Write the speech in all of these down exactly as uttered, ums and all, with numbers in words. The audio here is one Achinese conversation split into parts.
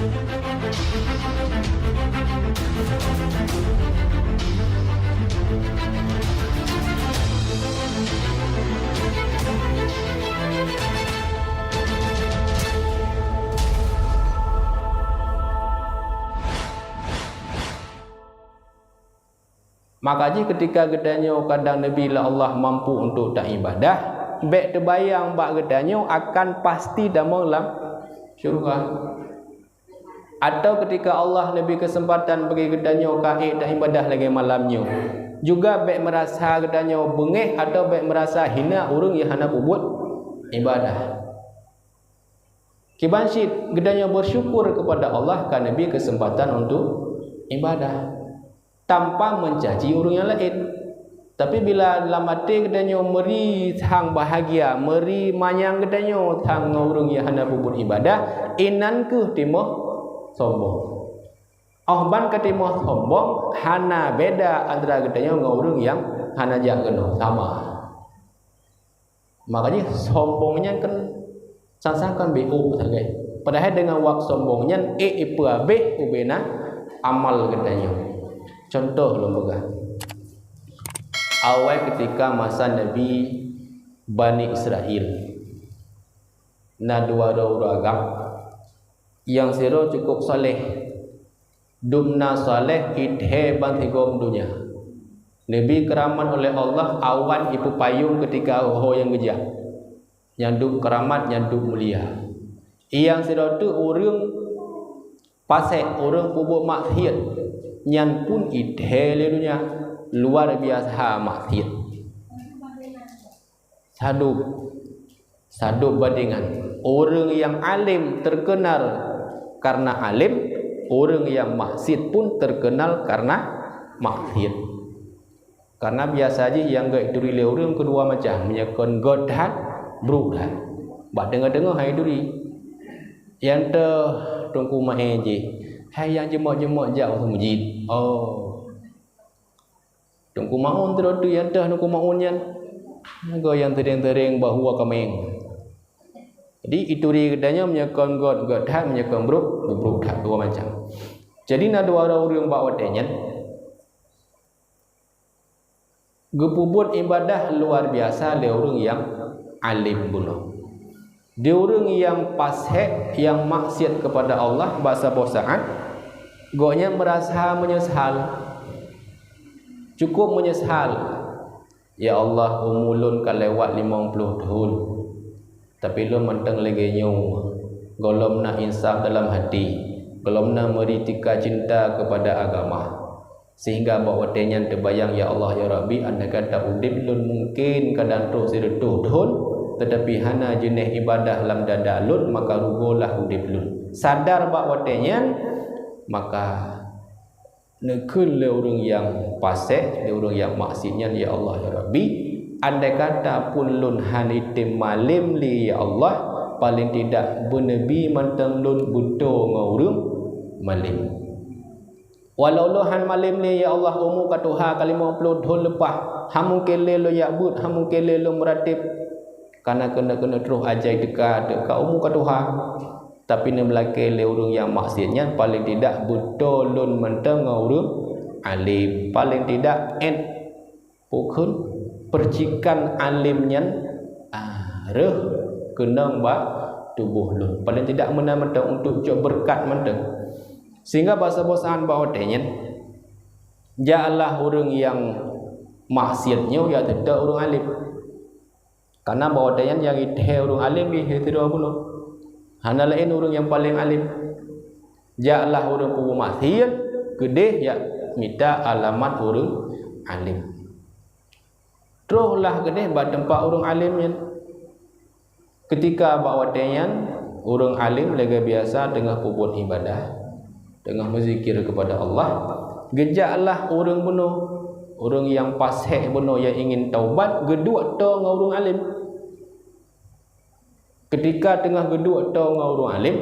Maka jih ketika geutanyoe kadang neubi lé Allah mampu untuk taibadah, bék teubayang bak geutanyoe akan pasti tamong lam syeuruga. Atau ketika Allah neubi keuseumpatan bagi geutanyoe ka ék taibadah lagée malam nyoe, juga bék meurasa geutanyoe beungéh atau bék meurasa hina ureuëng nyang hana peubuet ibadah. Kiban cit geutanyoe beusyukur keupada Allah ka neubi keuseumpatan untuk ibadah tanpa meucaci ureuëng nyang laén. Tapi bila lam até geutanyoe meuri sang bahagia, meuri manyang geutanyoe sang ngon ureuëng nyang hana peubuet ibadah, inan kheueh timoh sombong. Óh ban ka timoh sombong, hana beda antara geutanyoe ngon ureuëng nyang hana jak keunoe, sama. Makajih sombong nyan kan sang-sang kan bék sagai. Padahai deungon wak sombong nyan ék ipeuabéh ubena amal geutanyoe. Contoh lôn peugah. Awai keutika masa Nabi Bani Israel, na dua droe ureuëng agam, nyang sidroe cukup saleh, dum na saleh idhe ban sigom donya. Neubi keuramat oleh Allah awan ipeupayong keutika ho nyang geujak. Nyang dum keuramat, nyang dum mulia. Nyang sidroe teuk ureuëng pasék, ureuëng peubuet maksiet, nyan pun idhe lé donya, luar biasa maksiet. Sadub, sadub bandingan. Ureuëng nyang além teukeunal kareuna além, ureuëng nyang maksiet pun teukeunal kareuna maksiet. Kareuna biasa jih nyang gét turi lé ureuëng keudua macam, meunyoe kon gét that, brok that. Bak teungoh-teungoh hai turi. Nyang teuh Teungku Maé jih, hai nyang jeumok-jeumok jak u meujid. Oh. Teungku Maun sidroe teuk nyang teuh Teungku Maun nyan. Nyan goe nyang teuréng-teuréng bahua kaméng. Jadi, ituri geutanyoe meunyoe kon gét, gét that, meunyoe kon brok, brok that, dua macam. Jadi, na dua droe ureuëng bak watée nyan geupeubuet ibadah luar biasa lé ureuëng nyang além bunoe. Di ureuëng nyang pasék, nyang maksiet keupada Allah bak saboh saát, gobnyan meurasa meunyeusal, cukup meunyeusal. "Ya Allah, umu lôn ka lewat limong ploh thon, tapi lôn mantong lagée nyoe, gohlom na insaf dalam hati, gohlom na meuri tika cinta keupada agama." Sehingga bak watée nyan teubayang, "Ya Allah, ya Rabbi, andai kata udeb lôn mungken kadang trok sireutôh thon, teutapi hana jeuneh ibadah lam dada lôn, maka rugolah udeb lôn." Sadar bak watée nyan, maka neukheun lé ureuëng nyang pasék, lé ureuëng nyang maksiet nyan, "Ya Allah, ya Rabbi, andai kata pun lôn hana item malem lé, ya Allah, paléng tidak beuneubi mantong lôn beutoe ngon ureuëng malem." Walau lôn hán malem lé, ya Allah, umu ka tuha, ka limong ploh thon leupah, hán mungken lé lôn jak beuet, hán mungken lé lôn meuratéb. Kana keuneuk-keuneuk troh ajai teuka, teuka umu ka tuha. Tapi neumeulakée lé ureuëng nyang maksiet nyan, paléng tidak beutoe lôn mantong ngon ureuëng alem. Paléng tidak ét Pokon percikan alem nyan, ah, rheueh keunong bak tuboh lôn. Paléng tidak meunan mantong untuk cok beureukat mantong. Sehingga bak saboh saát bak watée nyan, jaklah ureuëng nyang maksiet nyoe jak teutab ureuëng alem. Kareuna bak watée nyan nyang jiteuhée ureuëng alem jih sidroe bunoe. Hana laén ureuëng nyang paléng alem. Jaklah ureuëng peubuet maksiet, keudeh jak mita alamat ureuëng alem. Trohlah keudeh bak teumpat ureuëng alem nyan. Keutika bak watée nyan, ureuëng alem lagée biasa teungoh peubuet iébadah, teungoh meuzikir keupada Allah. Geujaklah ureuëng bunoe, ureuëng nyang pasék bunoe nyang ingin taubat, geuduek toe ngon ureuëng alem. Keutika teungoh geuduek toe ngon ureuëng alem,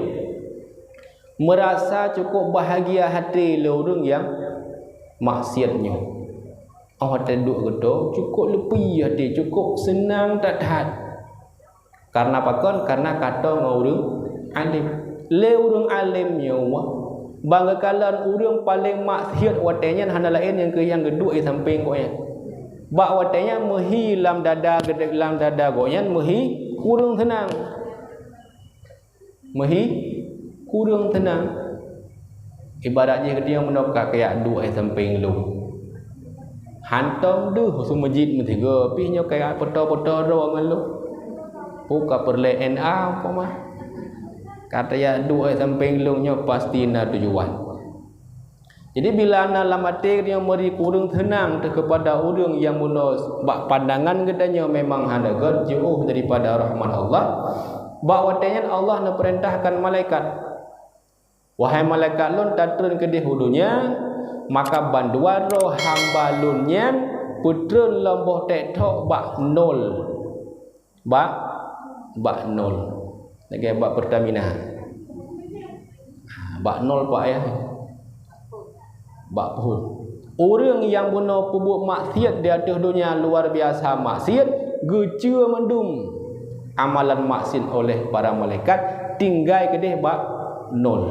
meurasa cukup bahagia até lé ureuëng nyang maksiet nyoe. Óh watée duek geutoe, cukup leupie até, cukup seunang that-that. Kareuna pakon? Kareuna ka toe ngon ureuëng alem. Lé ureuëng além nyoe, bang geukalon ureuëng paleng maksiat watée nyan hana laén nyang keuh nyang geuduek di sampéng gobnyan. Bak watée nyan meuhi lam dada, lam dada gobnyan meuhi kureueng seunang. Meuhi kureueng seunang. Ibarat jih geutanyoe meunoe ka keuyak duek di sampéng lôn. Hantom deuh su meujid meusigoe pih nyoe keuyak peuto-peuto droe ngon lôn. Peue ka peureulée N A umpama. Ka teuyak duek di sampéng lôn nyoe pasti na tujuan. Jadi bila na lam até geutanyoe meuri kureueng seunang teuh keupada ureuëng nyang bunoe bak pandangan geutanyoe memang hana gét jiôh daripada rahmat Allah, bak watée nyan Allah neupeurintahkan malaikat, "Wahai malaikat lôn, tatreun keudeh u donya, maka bandua droe hamba lôn nyan peutreun lom boh tét thok bak nol." Bak, bak nol. Lagée bak Pertamina. Bak nol pak ya. Bak phon. Ureuëng nyang bunoe peubuet maksiat di ateueh donya luar biasa maksiat, geuceue mandum amalan maksiat oleh para malaikat, tinggai keudeh bak nol.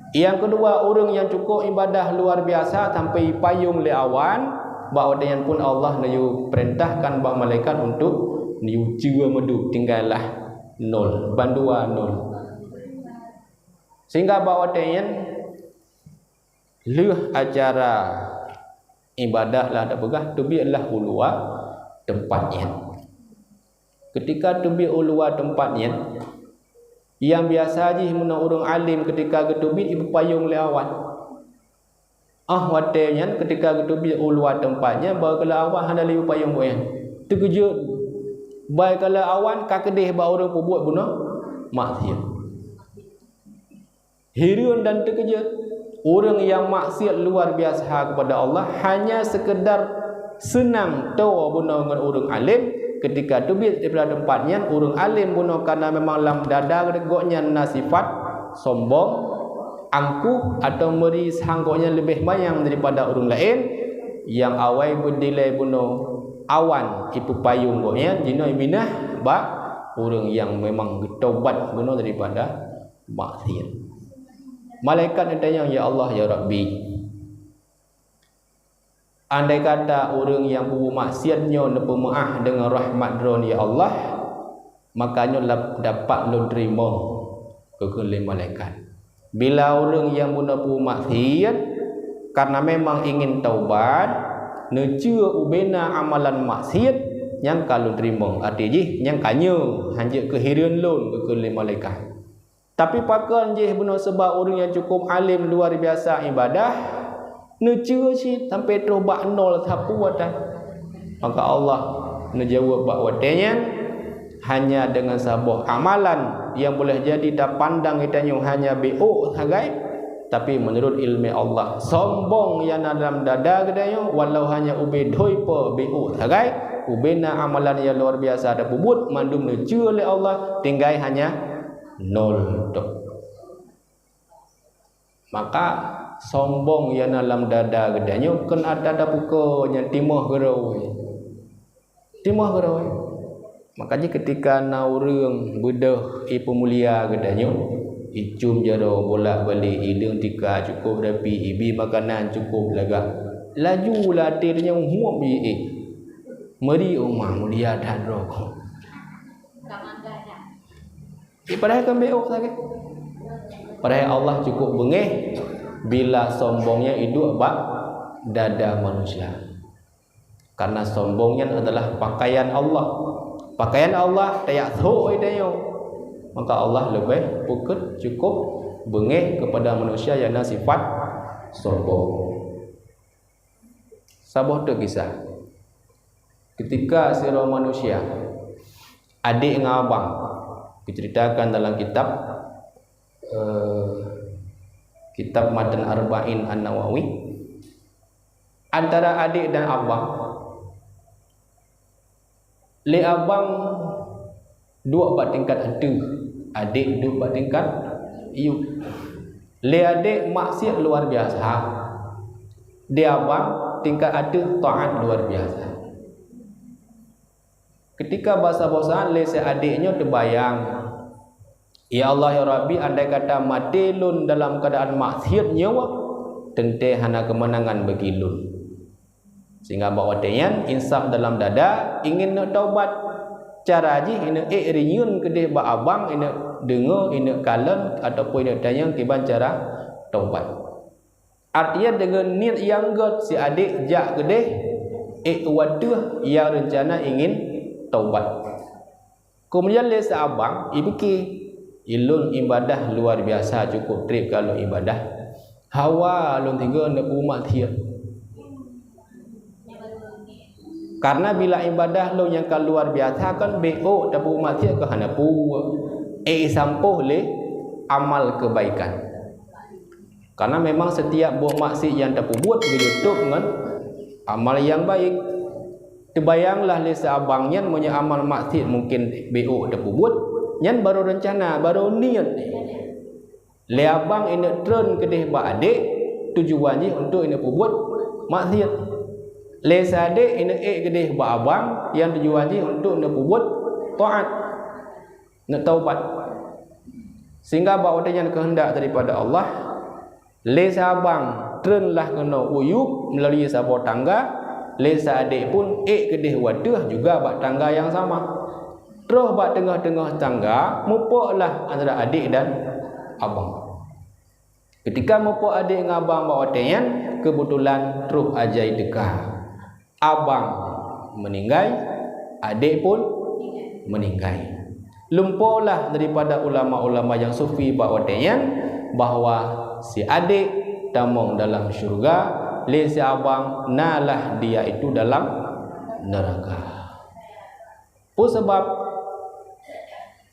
Nyang keudua, ureuëng nyang cukup ibadah luar biasa sampai ipayong lé awan, bak watée nyan pun Allah neuyue peurintahkan bak malaikat untuk neuyue ceue mandum, tinggai lah nol, bandua nol. Sehingga bak watée nyan lheueh acara ibadah lah tapeugah, teubiet lah u luwa teumpat nyan. Ketika teubiet u luwa teumpat nyan, nyang biasa jih meunoe ureuëng além ketika geuteubiet ipeupayong lé awan. Ah watée nyan ketika geuteubiet u luwa teumpat nyan, bak kalon awan hana lé ipeupayong buet nyan. Teukeujot, bak kalon awan ka keudeh bak ureuëng peubuet bunoe maksiat. Hireuen dan teukeujot, ureuëng nyang maksiat luar biasa kepada Allah hanya sekedar seunang toe bunoe ngon ureuëng além ketika teubiet daripada teumpat nyan. Ureuëng além bunoe karena memang lam dada gobnyan na sifat sombong, angkuh, atau meuri sang gobnyan leubeh manyang daripada ureuëng laén, nyang awai beudilai bunoe awan ipeupayong gobnyan jinoe minah bak ureuëng nyang memang geutobat bunoe daripada maksiat. Malaikat neutanyong, "Ya Allah, ya Rabbi, andai kata ureuëng nyang peubuet maksiat nyoe neupeumeuáh deungon rahmat Droe, ya Allah, maka nyoe lap-, dapat lôn teurimong," geukheun lé malaikat. Bila ureuëng nyang bunoe peubuet maksiat karena memang ingin taubat, neuceue ubena amalan maksiat, nyang ka lôn teurimong, arti jih nyang ka nyoe, hanjeuet keu hireuen lôn, geukheun lé malaikat. Tapi pakon jih bunoe seubab ureuëng nyang cukup além luar biasa ibadah, neuceue cit sampai troh bak nol sapeue watée. Maka Allah neujaweueb bak watée nyan, hanya dengan saboh amalan nyang boleh jadi tapandang geutanyoe hanya béok sagai, tapi meunurot iéleumé Allah, sombong nyang na dalam dada geutanyoe, walau hanya ubé dhoe po béok sagai, ubena amalan nyang luar biasa tapeubuet, mandum neuceue lé Allah, tinggai hanya nol tok. Maka sombong nyang na lam dada geutanyoe keuneuk ata tapuko nyang timoh geuroe. Timoh geuroe. Maka jih ketika na ureuëng beudôh ipeumulia geutanyoe, icum jaroe bolak-balik, ideueng tika cukup rapi, ibi makanan cukup lagak. Laju lam até tanyoe huöm jiék. Meuri uma mulia that droe. Padahai kan béok sagai. Padahai Allah cukup beungéh bila sombong nyan iduek bak dada manusia. Karena sombong nyan adalah pakaian Allah. Pakaian Allah tajak sôk geutanyoe. Maka Allah leubeh peukeut cukup beungéh keupada manusia nyang na sifat sombong. Saboh teuk kisah. Ketika sidroe manusia, adék ngon abang, diceritakan dalam kitab, eh, kitab Matan Arba'in An-Nawawi, antara adék dan abang, lé abang duek bak tingkat ateueh, adék duek bak tingkat yup. Lé adék maksiat luar biasa, di abang tingkat ateueh taát luar biasa. Ketika bak saboh saát lé si adék nyoe teubayang, "Ya Allah, ya Rabbi, andai kata maté lôn dalam keuadaan maksiat nyoe, teuntée hana keumeunangan bagi lôn." Sehingga bak watée nyan, insaf dalam dada, ingin neuk taubat. Cara jih, ineuk ék rinyueng keudeh bak abang, ineuk deungoe, ineuk kalon, ataupun ineuk tanyong kiban cara taubat. Artinya, deungon niet nyang gét, si adék jak keudeh, ék wateueh nyang reuncana ingin taubat. Keumudian lé si abang, ipike, "Ilôn ibadah luar biasa, cukup treb keu lôn ibadah. Hawa lôn tiga neupeubuet maksiat." Karena bila ibadah lôn nyang ka luar biasa kan, bék tapeubuet maksiat keu hana peue. Ék isampôh lé amal kebaikan. Karena memang setiap buet maksiat nyang tapeubuet geuyue tôb ngon amal nyang baik. Teubayanglah lé si abang nyan, meunyoe amal maksiat mungkin bék tapeubuet, nyan barô reuncana, barô niet. Lé abang ineuk treun keudeh bak adék, tujuan jih untuk ineuk peubuet maksiat. Lé si adék ineuk ék keudeh bak abang, nyang tujuan jih untuk ineuk peubuet taát, neuk taubat. Sehingga bak watée nyan keuheundak daripada Allah, lé si abang treunlah keunoe u yueb meulalu saboh tangga, lé si adék pun ék keudeh wateueh juga bak tangga nyang sama. Troh bak teungoh-teungoh tangga, mupoklah antara adék dan abang. Keutika mupok adék ngon abang bak watée nyan, keubeutulan troh ajai teuka. Abang meuninggai, adék pun meuninggai. Lumpoelah daripada ulama-ulama nyang sufi bak watée nyan bahwa si adék tamong dalam syeuruga, lé si abang nalah dia itu dalam neuraka. Peue sabab?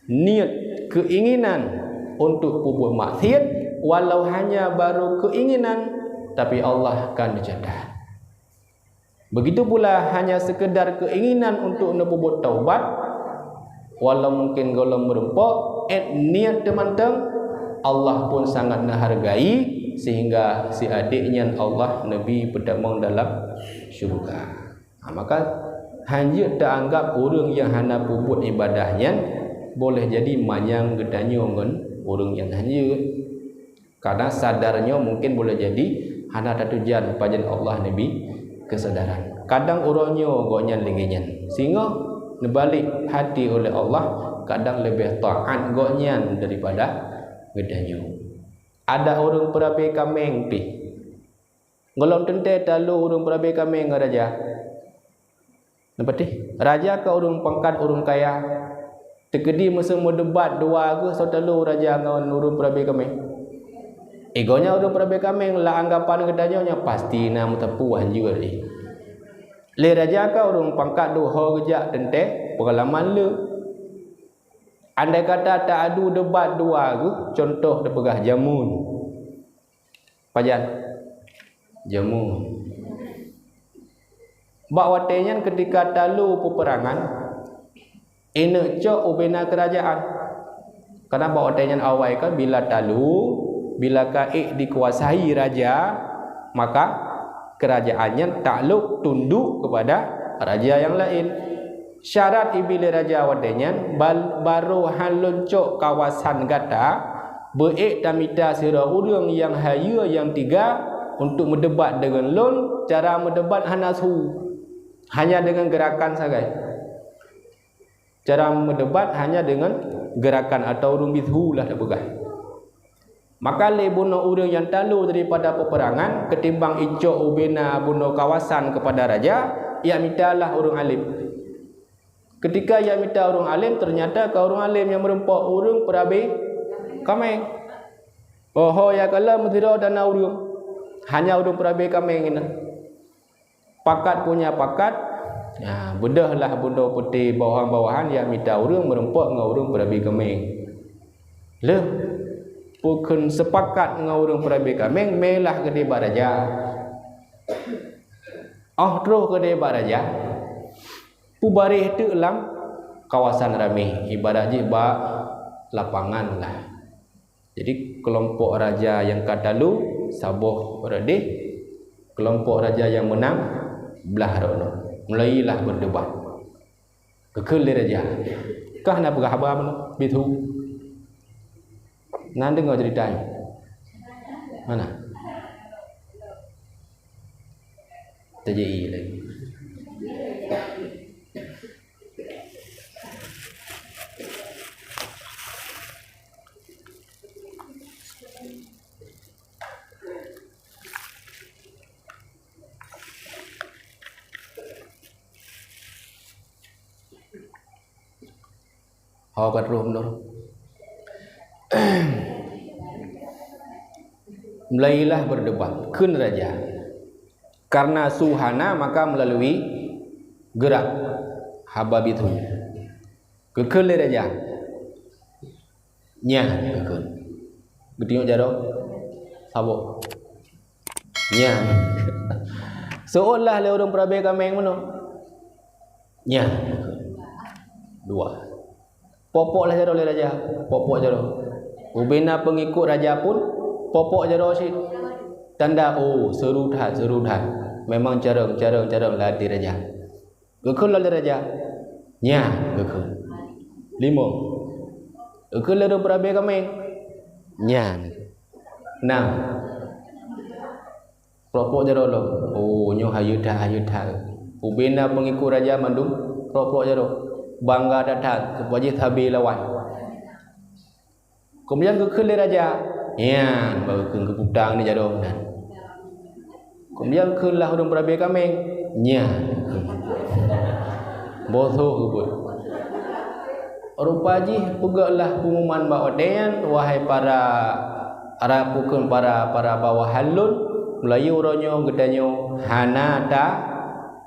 Niet, keuinginan untuk peubuet maksiat, walau hanya barô keuinginan, tapi Allah ka neucatat. Begitu pula hanya sekedar keuinginan untuk neupeubuet taubat, walau mungkin gohlom meurumpok, ék niet teumantong, Allah pun sangat neuhargai, sehingga si adék nyan Allah neubi peutamong dalam syeuruga. Ha, maka hanjeuet taanggab ureuëng nyang hana peubuet ibadah nyan boleh jadi manyang geutanyoe ngon ureuëng nyang hanjeuet. Kadang sadar nyoe mungkin boleh jadi hana tatujan pajan Allah neubi keusadaran. Kadang uroe nyoe gobnyan lagée nyan, singoh neubalek hati oleh Allah, kadang leubeh taát gobnyan daripada geutanyoe. Ada ureuëng peurabe kaméng pih. Gohlom teuntée talo ureuëng peurabe kaméng ngon raja. Neupatéh, raja ka ureuëng pangkat, ureuëng kaya. Teukeudi meuseu meudebat dua geuh soe talo raja ngon ureuëng peurabe kaméng. Igonya ureuëng peurabe kaméng lam anggapan geutanyoe nyan pasti na meuteupue hanjeuet jih. Lé raja ka ureuëng pangkat dua ho geujak teuntée peungalaman le. Andai kata ta adu debat dua geuh, contoh teupeugah jameun. Pajan? Jameun. Bak watée nyan keutika talo peupeurangan, ineuk cok ubena keurajeuen. Karena bak watée nyan awai kan bila talo, bila ka ék dikuasai raja, maka keurajeuen nyan taklok tundok keupada raja nyang laén. Syarat ibi lé raja watée nyan, bal-, barô han lôn cok kawasan gata, beu ék tamita sidroe ureuëng nyang hayeue nyang tiga untuk meudebat deungon lôn, cara meudebat hana su, hanya deungon geurakan sagai. Cara meudebat hanya deungon geurakan atau ureuëng bisu lah tapeugah. Maka lé bunoe ureuëng nyang talo daripada peupeurangan, keutimbang icok ubena bunoe kawasan keupada raja, jak mitalah ureuëng além. Keutika jak mita ureuëng além, teunyata ka ureuëng além nyang meurumpok ureuëng peurabe kaméng. Oho, ya kala meusidroe dana ureuëng, hanya ureuëng peurabe kaméng inan. Pakat punya pakat, ya, beudôhlah bunoe putéh bawahan-bawahan jak mita ureuëng meurumpok ngon ureuëng peurabe kaméng. Lheueh peukheun seupakat ngon ureuëng peurabe kaméng, mélah keudeh bak raja. Óh troh keudeh bak raja, peubaréh teuk lam kawasan ramé, ibarat jih bak lapangan lah. Jadi, keulompok raja nyang ka talo, saboh rot deh, keulompok raja nyang meunang, blah rot nyoe. Mulailah beudebat. Geukheun lé raja, "Kah na peugah haba meunoe, bisu?" Na deungoe ceurita nyoe? Mana? T J I lagi. Ho ka troh meunurot. Mulailah berdebat, kheun raja. Karena su hana, maka melalui gerak. Haba bithu. Geukheun lé raja. Nyan, geukheun. Geutunyok jaroe. Saboh. Nyan. Seolah lé ureuëng peurabée kaméng meunoe. Nyan. Dua. Pok-pok lah jaroe lé raja. Pok-pok jaroe. Ubena peungikot raja pun pok-pok jaroe cit. Tanda, oh, seuru that, seuru that. Memang carông, carông, carông lati raja. Geukheun lom lé raja. Nyan, geukheun. Limong. Geukheun lé ureuëng peurabée kaméng. Nyan. Nam. Pok-pok jaroe lom. Oh, nyoe hayeue that, hayeue that. Ubena peungikot raja mandum pok-pok jaroe. Bangga that-that, seupajih sabe lawan. Keumudian geukheun lé raja, nyan, bak geukheun geuputang ni jaroe meunan. Keumudian kheun lah ureuëng peurabée kaméng, nyan. Bosoh geubeuet. Rupa jih peugah lah peungumuman bak watée nyan, wahai para, para pukon, para, para bawahan lôn, meulayeue uroe nyoe geutanyoe hana ta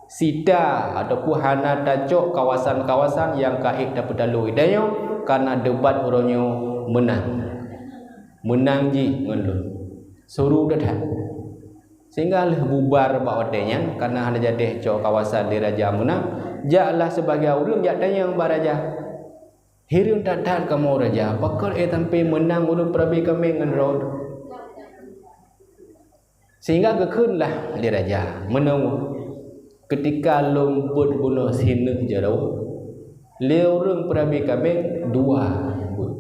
sita ataupun hana tacok kawasan-kawasan nyang ka ék tapeutaloe geutanyoe, kareuna debat uroe nyoe meunang. Meunang jih ngon lôn. Seuru that-that. Sehingga lheueh bubar bak watée nyan, kareuna hana jadeh cok kawasan di raja meunang, jaklah sibagoe ureuëng jak tanyong bak raja. Hireuen that-that kamoe raja, pakon ék sampoe meunang ureuëng peurabée kaméng ngon droe. Sehingga geukheun lah lé raja, meunoe, keutika lôn beuet bunoe sineuk jaroe, lé ureuëng peurabée kaméng dua beuet.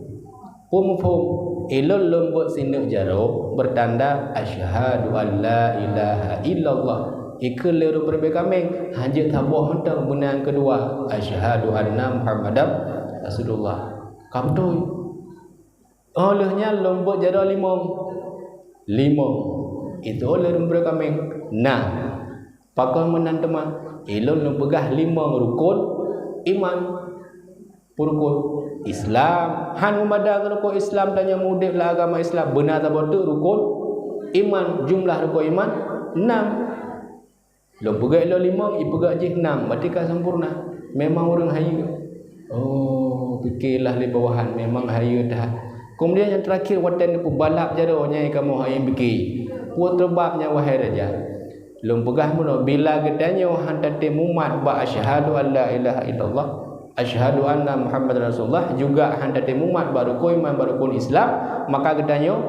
Peue muphom, ilôn lôn beuet sineuk jaroe, beutanda, "Asyhadu an la ilaha illallah." Ikheun lé ureuëng peurabée kaméng, hanjeuet saboh mantong beuna nyang keudua, "Asyhadu anna Muhammadar Rasulullah." Ka beutôi. Óh lheueh nyan lôn beuet jaroe limong. Limong. Itu lé ureuëng peurabée kaméng. Nah, pakon meunan teuma, ilôn lôn peugah limong rukon iman. Peue rukon? Islam. Han meumada rukon Islam tanyoe udeb lam agama Islam. Beuna saboh teuk rukon iman. Jumlah rukon iman enam. Lôn peugah ilôn limong, ipeugah jih nam, berarti ka sempurna. Memang ureuëng hayeue. Oh, pike lah lé bawahan, memang hayeue that. Keumudian nyang teurakhir, watée neupeubalap jaroe nyan kamoe hai pike. Peue teubab nyan, wahai raja? Lôn peugah meunoe, bila geutanyoe han tatem mumat bak asyhadu an la ilaha illallah, asyhadu anna Muhammadar Rasulullah, juga han tatem mumat bak rukon iman, bak rukon Islam, maka geutanyoe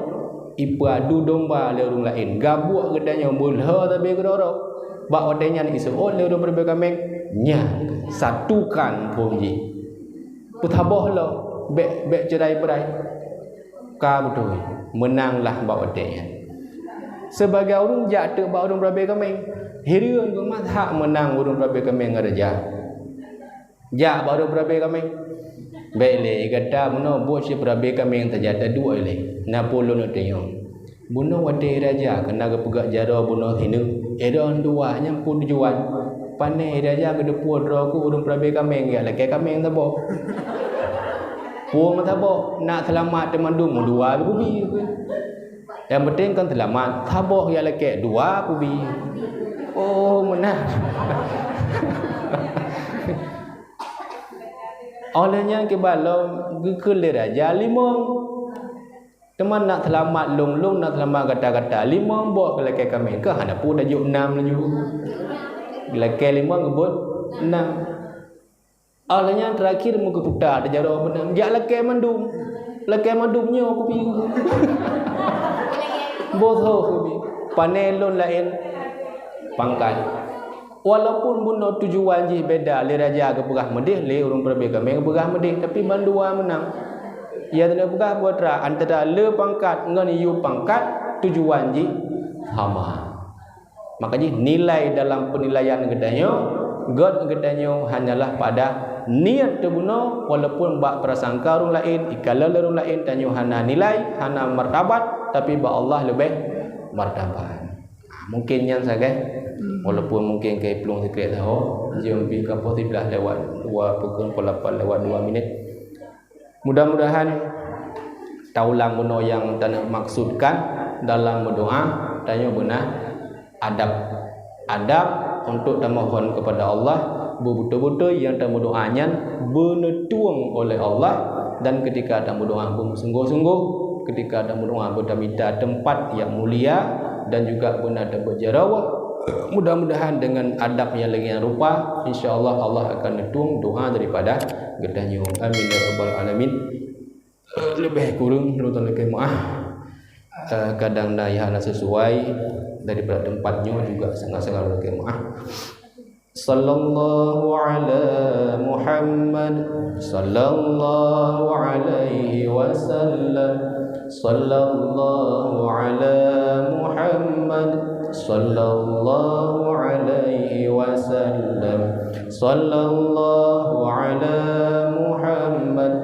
ipeuadu domba lé ureuëng laén. Gabuek geutanyoe meulhö sabe keudroe-droe. Bak watée nyan iseuôt lé ureuëng peurabée kaméng, nyan, satukan phon jih. Peusaboh lom, bék, bék cerai-berai. Ka beutôi, meunang lah bak watée nyan. Sibagoe ureuëng jak teuk bak ureuëng peurabée kaméng. Hireuen geumat hak meunang ureuëng peurabée kaméng ngon raja. Jak bak ureuëng peurabée kaméng. Bék lé gata meunoe buet cit peurabée kaméng saja taduek ilée. Na peue lôn tanyong. Bunoe watée raja keunan geupeugah jaroe bunoe sineuk. Droeneuh dua nyan peue tujuan? Pané raja geuteupeue droe keuh ureuëng peurabée kaméng, jak lakée kaméng saboh. Peue meusaboh, nak seulamat teumandum, dua kubi. Nyang penting kan seulamat, saboh jak lakée, dua kubi. Oh, meunan. Óh lheueh nyan kiban lom geukheun lé raja limong. Teuma nak seulamat lôn-lôn, nak seulamat gata-gata. Limong bok geulakée kaméng, keu hana peue tajok nam laju. Geulakée limong geubeuet nam. Óh lheueh nyan teurakhir meugeuputa di jaroe meunan, jak lakée mandum. Lakée mandum nyoe kubi. Boh ho kubi. Pané lôn laén pangkat. Walaupun bunoe tujuan jih beda, lé raja geupeugah meudeh, lé ureuëng peurabée kaméng geupeugah meudeh, tapi bandua meunang. Nyang tapeugah buet rhah antara le pangkat ngon yue pangkat tujuan jih sama. Maka jih nilai dalam penilaian geutanyoe, gét geutanyoe hanyalah pada niet teubunoe, walaupun bak prasangka ureuëng laén, ikalon lé ureuëng laén, tanyoe hana nilai, hana martabat, tapi bak Allah leubeh martabat. Mungkin nyan sagai, walaupun mungkin ka plueng sikrék saho, jeuem pih ka poh siblaih lewat dua pukul pukul lapan lewat dua minit. Mudah-mudahan taulang bunoe nyang taneuk maksudkan dalam meudoá, tanyoe beuna adab. Adab untuk tamohon kepada Allah, beubeutôi-beutôi nyang tameudoá nyan beuneutueng oleh Allah, dan ketika tameudoá beusungguh-sungguh, ketika tameudoá beutamita teumpat nyang mulia dan juga beuna teumpat jarawah. Mudah-mudahan dengan adab nyang lagée nyan rupa, insya Allah, Allah akan neutueng doá daripada geutanyoe. Amin ya rabbal alamin. Eh, leubeh kureueng lôn lakée meuáh. Eh, kadang na nyang hana sesuai daripada teumpat nyoe juga sangat-sangat lôn lakée meuáh. Sallallahu ala Muhammad, sallallahu alaihi wasallam, sallallahu ala Muhammad, sallallahu alaihi wasallam, sallallahu ala Muhammad.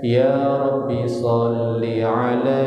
Ya Rabbi, salli ala